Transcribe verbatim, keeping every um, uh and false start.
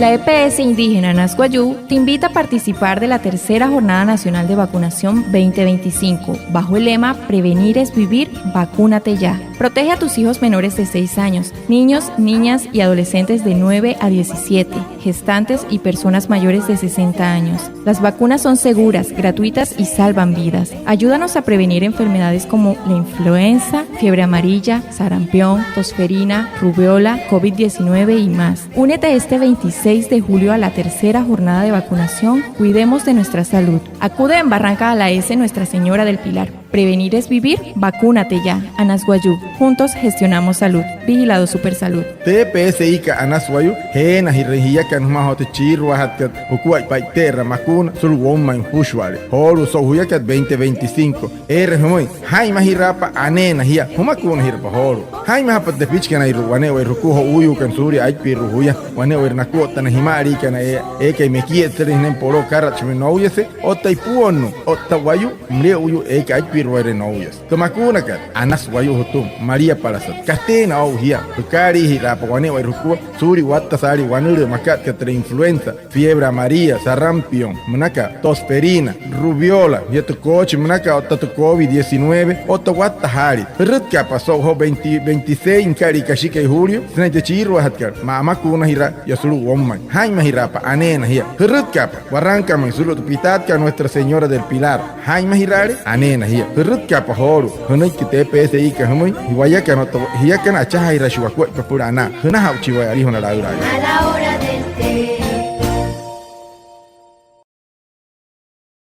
La E P S indígena Anas Wayuu te invita a participar de la tercera Jornada Nacional de Vacunación veinte veinticinco, bajo el lema "Prevenir es vivir, vacúnate ya". Protege a tus hijos menores de seis años, niños, niñas y adolescentes de nueve a diecisiete, gestantes y personas mayores de sesenta años. Las vacunas son seguras, gratuitas y salvan vidas. Ayúdanos a prevenir enfermedades como la influenza, fiebre amarilla, sarampión, tosferina, rubeola, covid diecinueve y más. Únete este veintiséis de julio a la tercera jornada de vacunación. Cuidemos de nuestra salud. Acude en Barranca a la S Nuestra Señora del Pilar. Prevenir es vivir, vacúnate ya. Anas Wayuu, juntos gestionamos salud. Vigilado Supersalud. Tü E P S I kat Anas Wayuu, jeenajirüin jiakana jümaa joo tü chiiruajatkat jukuaippa e'ite'eraa makuuna sulu'u woumain jüpüshua'ale. Joolu'u so'u juyakat veinte veinticinco, eere jümüin: jaa'inmajiraapa aneena jia, jümakuunajirapa joolu'u. Jaa'inmajapa tü tepichikanairua wane'ewai jukua jo'uuyuukana suulia aipirua juya, wane'ewai nakua otta na jima'aliikana eekai mekietsalüin sünain poloo akaratshimüin nouyase, otta ipuonnuu, otta wayuu müle'uyuu eekai aipiruairüin nouyase. Tü makuunakat Anas Wayuu jütüma, maliapalasat, kateena o'u jia. Jükaaliijiraapa wane'ewai jukua suulia watta saalii wanülüü makat aka tü influenza, fiebre amarilla, sarampión, münaka tosferina, rubeola, jia tü koochi münaka otta tü covid diecinueve, otta watta saalii. Jürütkaapa so'u joo veinte, veintiséis nükalia kashikai julio sünain tü chiiruajatkat ma'amakuunajiraa yaa sulu'u woumain. Jaa'inmajiraapa aneena jia. Jürütkaapa, warangükamüin sulu'u tü pitaatkat Nuestra Señora del Pilar. Jaa'inmajiraale aneena jia. Jürütkaapa joolu'u, jünüiki tü E P S I kat jümüin wayakana otta jiakana achajaajiraashii wakuaippa süpüla anaa. Jünaja'uchi waya, alijuna laülaaya.